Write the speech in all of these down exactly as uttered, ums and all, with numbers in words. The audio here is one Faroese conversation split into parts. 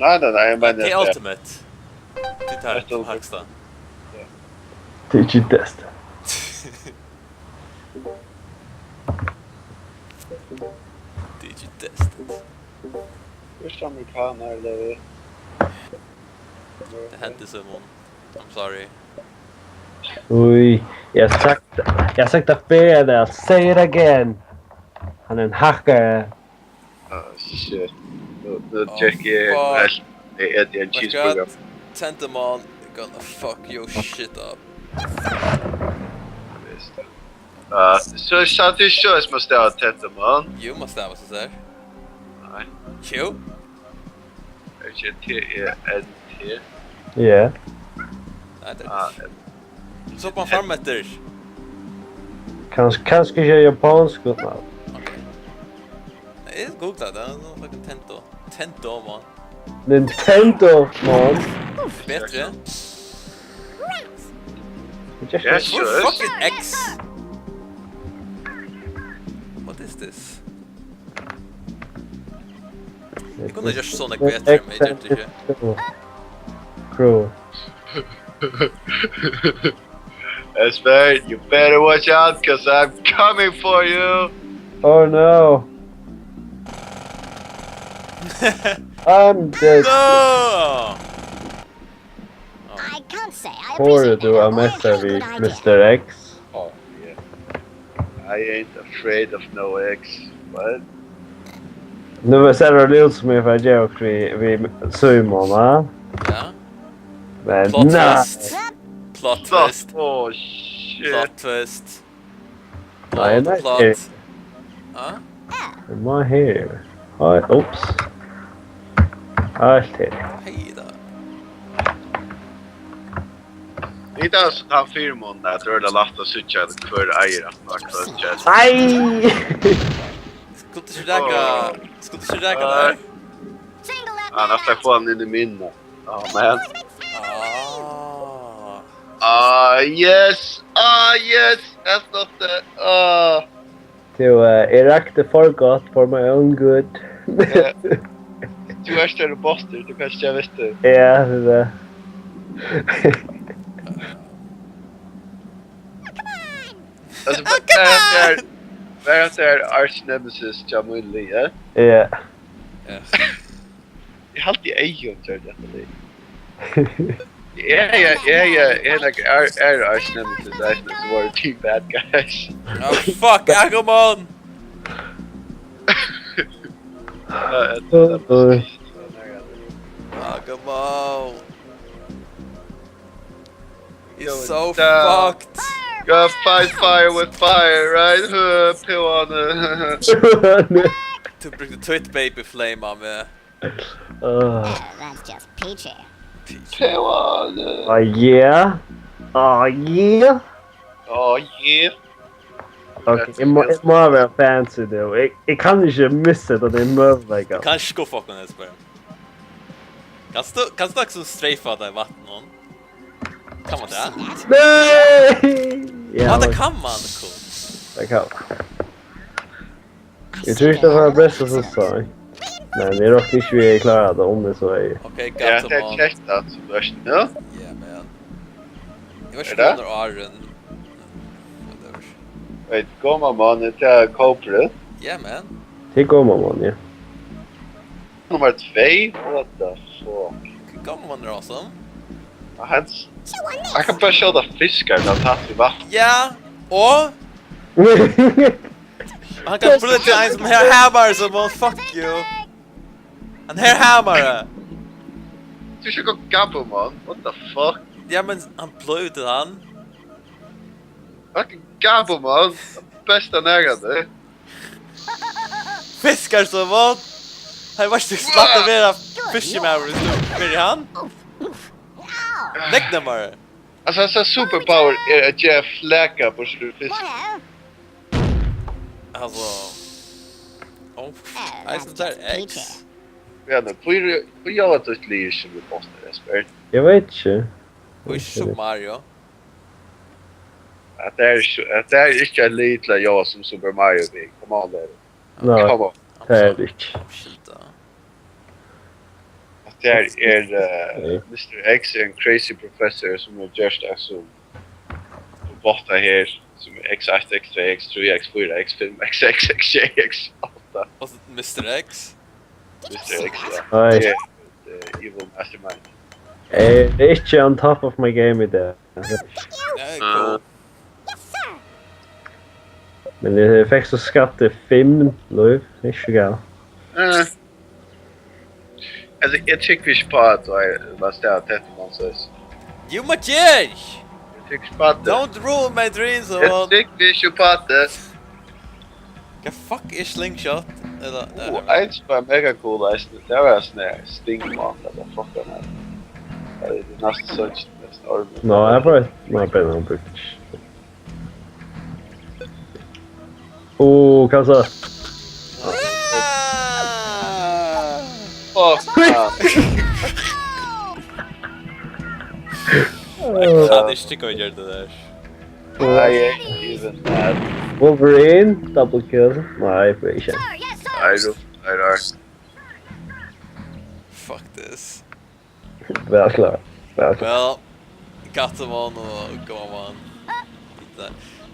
Nei, nei, nei, eg meini Tað er at Ultimate. Tað er Ultimate. Tað hægsta. Tað er ikki test. Tað er ikki test. Fyrst amerikanar, ella við. Tað hendi, Simon. I'm sorry. Ui, eg har sagt, eg har sagt tað fyrr, I'll say it again. Hann er ein hakkari. Oh, shit. Nú, nú Oh, tjekki eg fuck. Helt, eg eti ein My cheeseburger. God, Tendamon gonna fuck your shit up. Veist. Uh, so, so tað er sjálvt sum at stava Tendamon. You must have a sær. Nei, You? er ikki T E N T? Ja. Nei, tað Ah, er so bara fram eftir. Kanska, kanska ikki japansk, men Ok. Nei, eg googla tað. Tað er fucking Tento. Tento, man. Nintendo, man. Betri. Ja, sure. Fucking X. What is this? Eg kundi gjørt Sonic betri, men eg gjørdi ikki. Bro. Espen, you better watch out, 'cause I'm coming for you. Oh no. I'm dead. No! I can't say I Poor appreciate du that. har Or mest have a við good idea. mister X. Oh, yeah. I ain't afraid of no X. What? Nú sær tað út sum eg fari at gera okkurt við, við Simon, ha? Ja. Men Plot nei. twist. Plot twist. Oh, shit. Plot twist. Nei, Plot, nei, plot. eh. Ja? Eg má her. Oi, ups. Alt her. Hei da. Vit hava so tann fyrimunin at tað er lætt at síggja at hvør eigur at nakað kjøt. Nei! Skuldi ikki raka, skuldi ikki raka tað. Single out Ja, næsta my fáa hann inn í minna. Oh, man. Ah. Ah, yes! Ah, yes! That's not the... Ah. Tú, eh, eg rakti for gott for my own good. Eh, tú ert ein bostur, tú kanst ikki vita. Ja, tað er tað. Altså, bara at tað er, bara at tað er arch nemesis hjá mínum liði, ja? Ja. Ja. Eg haldi Eyðun gjørdi hetta liðið. Ja, ja, ja, ja, eg er, er, er arch nemesis, eisini, so var det two bad guys. Oh, fuck, Agumon! Ja, det er Agumon! You're Yo, so down. Fucked! You gotta fight fire with fire, right? Huh, Piwane. Tú brúkti Twit Baby Flame á meg. Uh, That's just peachy. Piwane. Oh yeah. Oh yeah. Oh, yeah. Ok, eg má, eg má vera fancy nú. Eg, eg kann ikki missa hetta, tað er møguleika. Kanska skuffa okkum, Espen. Kanst tú, kanst tú akkurát streifa tað í vatninum? Kann man tað? Nei! Ja, Ja, det ok, kan man. Cool. Det kan man. Eg trúði ikki, tað var best at síggja. Men eg rokni ikki, vit klára tað, um tað so er. Okay, Ja, got det er on. Kjekk, at du børst nå. Yeah, man. Eg veit Er ikki det? Under Aren. Whatever. Veit, góma mann, er det Cobra? Yeah, man. Tað er góma mann, ja. Nummer två, what the fuck? Hva gammel man er, altså? Og han, han kan bare skjóta fiskar, når han tatt i vatten. Ja, og han kan bruke til en som her hammer, så må fuck you. Han her hammer. Du skal gå gammel mann, what the fuck? Ja, men han blød til han. Fucking gammel mann, besta nærande. Fiskar so vond. Hei, var ikke slatt å være fiskemann hvis du vil han. Legg dem bare. Altså, altså, superpower er at jeg flækker på fisk. Altså. Oh, jeg synes det er X. Ja, men hvor, hvor gjør at du ikke liker som du påstår, Espen? Eg veit ikki. Og ikke Super Mario. At det er, ikke- at det er ikke en liten ja som Super Mario vil. Come on, det er det. Nei, Come on. tað er tað ikki. Skilta. Tað er uh, mister X er ein crazy professor sum hevur gjørt tað sum robotar her, sum er X eitt, X tvey, X trý, X fýra, X fimm, X seks, X sjey, X átta. Og so mister X. Mister X, ja. Nei. Tað er uh, evil mastermind. Eh, Ikki on top of my game í dag. Hey, cool. Men eg fekk so skatt til fimm lív. Ikki galt. Eh. Altså, eg trúgvi ikki på at tú var stadig tett um hann, so You my dick! Eg trúgvi ikki på at Don't ruin my dreams, Eg man. Trúgvi ikki på at Hva fuck er slingshot? Eller, Oh, ein som var mega cool, eisini. Det var sånn her stingmann, eller fuck den her. Det er næsten sånn, nesten ormen. No, eg bara no, bara no big. Oh, hva så? Fuck, man. Jeg kan ikke gå og gjøre det der. I ain't even mad. Wolverine, double kill. Nei, for ikke. Nei, du, nei, nei. Fuck this. Vær klar. Vær klar. Well, Katamon og Goemon.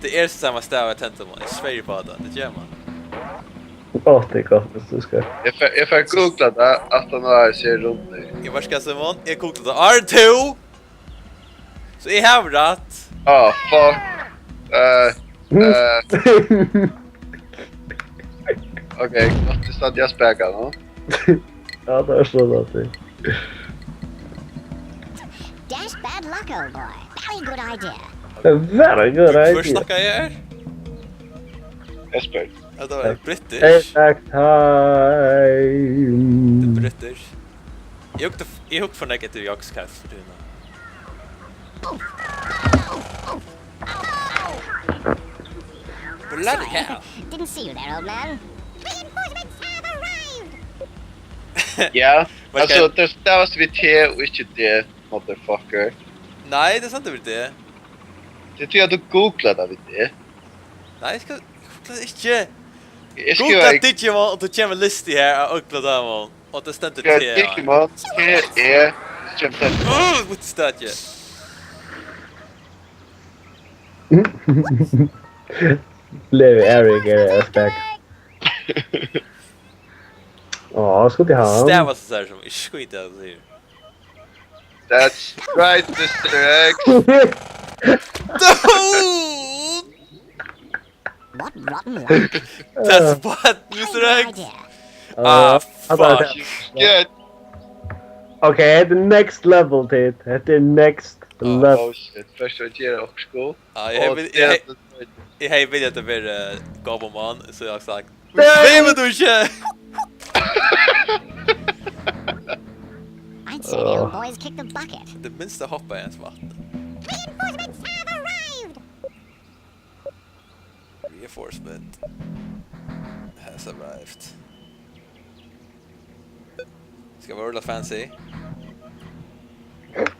Det er samme sted jeg tente man. Jeg sverger på det. Det gjør man. Åh, det er godt, hvis du skal. Jeg får, jeg får googla det, at han har seg rundt i. Jeg bare skal se man. Jeg kokte det. R to! Så jeg har rett. Ah, fuck. Eh, eh, ok, godt, det er sant, jeg speker nå. Ja, det er sånn at det Dash bad luck, old boy. Very good idea. Very good Hvor idea. Snakker jeg her? Jeg spør. Ja, det var Hey, British. back time. British. Jeg hugte, jeg hugte for nekk etter Joks Kast for tiden. Bloody hell. Didn't see you there, old man. Reinforcements have arrived. Ja, Hva altså, skal- det stavas vi T og ikke D, motherfucker. Nei, det er sant det blir det. Det tror jeg du googler det, vet du. Nei, jeg skal, jeg skal ikke. Jeg skal Googla ikke Digimon, og du kommer liste her av Ugla Damon. Og det stemte Ja, til. Digimon, T E, kjøpte Uh, what is that yet? Levi Erik er back. Åh, skulle til han. Stavas det så här som, ikke skit i det du sier. That's right, mister X. Dude! What rotten luck. That's what, mister X! Idea. Ah, Ja, det er fuck. det. Good. Ok, the next level, tid. The next level. Oh shit, først var det også sko. Ah, jeg Og vil, det jeg, er jeg, jeg vil at det blir uh, Gobbleman, så jeg har sagt. Hvem er du ikke? I'd say the old boys kicked the bucket. Det minste hoppet jeg ens vatten. Reinforcements have arrived. Reinforcement has arrived. Skal vi rulle fancy?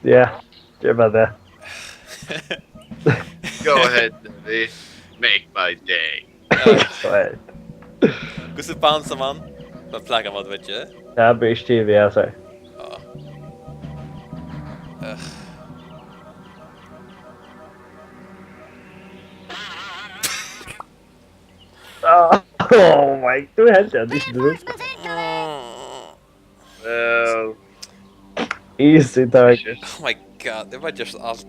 Ja, gjør bare det. Go ahead, Levi. Make my day. Right. Hvordan bouncer man? Bare plakka mot veggen. Jeg blir ikke til, vil jeg si. Ja. Øh. Ah, oh my, du er helt enig, du. Reinforcements incoming. Uh, Easy target. Shit. Oh my god, det var just alt.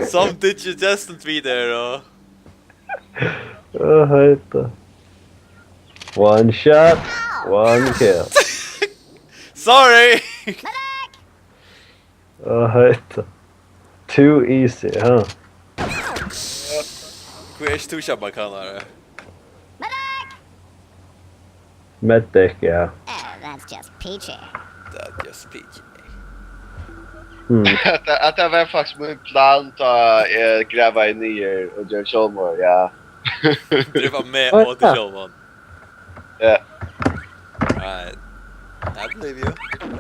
Som Digidestined videre, og Åh, høyt da. One shot, one kill. Sorry! Åh, høyt da. Too easy, huh? Hvor er ikke to kjappa kanare? Medic, ja. Oh, that's just peachy. Det er just peachy. Hmm. At, at det var faktisk min plan da jeg grava inn i og gjør selvmord, ja. Det var med Oi, og til Ja. Showman. Ja. Right. I believe you.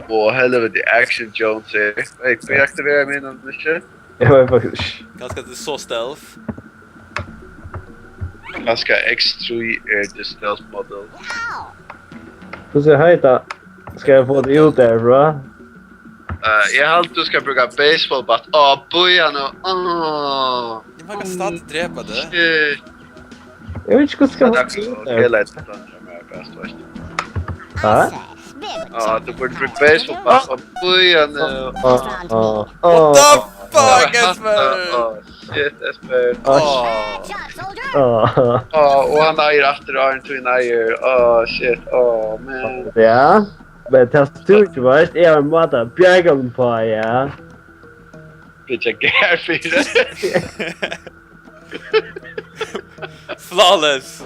Og helvete, Action Jones er. Hey, kan jeg aktivere min ammunition? Jeg var faktisk... Kanskje at det er så stealth. Ganske X three er the stealth model. Wow. Hvordan heter... Skal eg fáa teg út derfrá? Eh, eg haldi, tú skal brúka baseballbat. Á, bíða nú. Á. Eg má kanska drepa teg. Shit. Eg veit ikki hvussu skal fáa teg út derfrá. Ha? Á, tú burdi brúkt baseballbat. Á, bíða nú. Á, á, á. What the fuck, Espen? Á, shit, Espen. Á. Á. Á, og hann eigur aftur áðrenn tín eigur. Á, shit, á, man. Ja, men tað sum tú ikki veitst, eg havi ein máta at bjarga honum uppá, ja. Bitch, eg gær fyri. Flawless.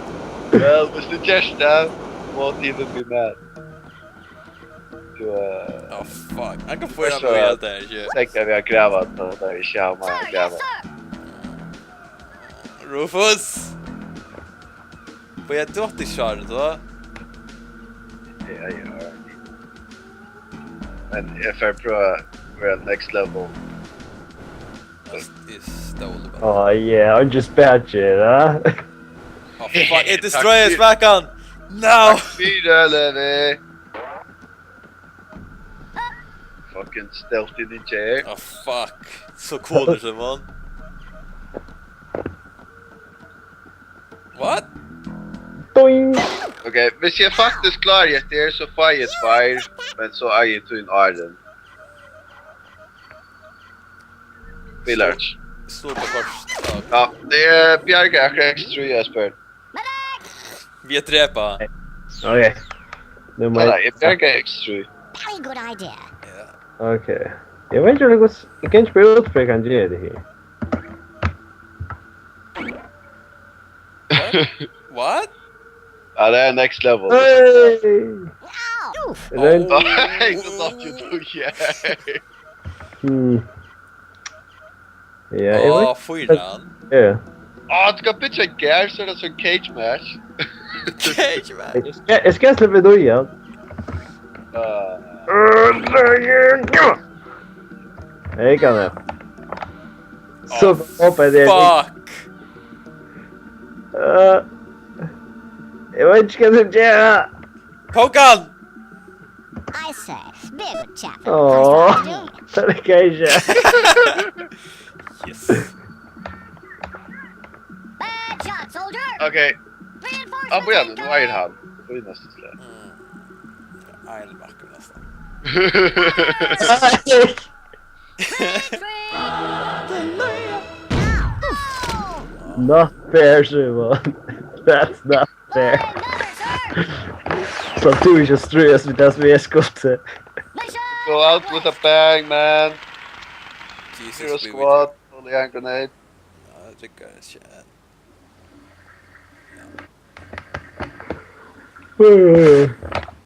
Well, hvis tú gert tað, won't even be mad. Tú, eh, oh, fuck. Hann kann fáa so, hann at vita tað, shit. Tenk at vit hava grava tað, tað er ikki hann, man grava. Rufus! Bíða, tú átti ikki svarið, tá? Ja, ja. Men eg fari prøva at vera next level. Eg stóli bara. Oh, yeah, I'm just bad shit, huh? Oh, fuck, it destroys back on! No! Takk fyri, Levi. Fucking stealthy ninja her. Oh, fuck. So cool, Simon. What? Doing. Ok, hvis eg faktiskt klári hetta her, so fái eg tveir, men so eigi eg tín áðrenn. Bilar. Slå på kors. Ja, tað er bjarga akkurat X trý, Espen. Við at drepa. Ok. Nú má eg... Nei, eg bjargaði X trý. Very good idea. Ja. Ok. Eg veit ikki, hvussu... Eg kann ikki bara út, for eg kann gera tað her. What? What? Ja, tað er next level. Hey! Wow! Hey, what the fuck you do here? Hmm. Ja, eg veit. Á, fílan. Ja. Á, tú kann byggja ein garð, so er tað so ein cage match. Cage match? Eg skal, eg skal sleppa inn í hann. Á. Hey, kann eg. So, á, fuck. Eh, eg veit ikki, hvat eg skal gera. Poke hann! I say, be a good chap and... Åh, pass out the day. Tað er ikki. Yes. Bad shot, soldier. Ok. Reinforcements incoming. Á, bíða nú, nú eigur hann. Fínasta slag. Mm. Ein bakur næstan. Retreat. Not fair, Simon. That's not fair. Sum tú ikki stríðast við tað sum eg skuldi. Go out with a bang, man. Jesus, hero squad, holy hand grenade. Ja, tað riggar ikki.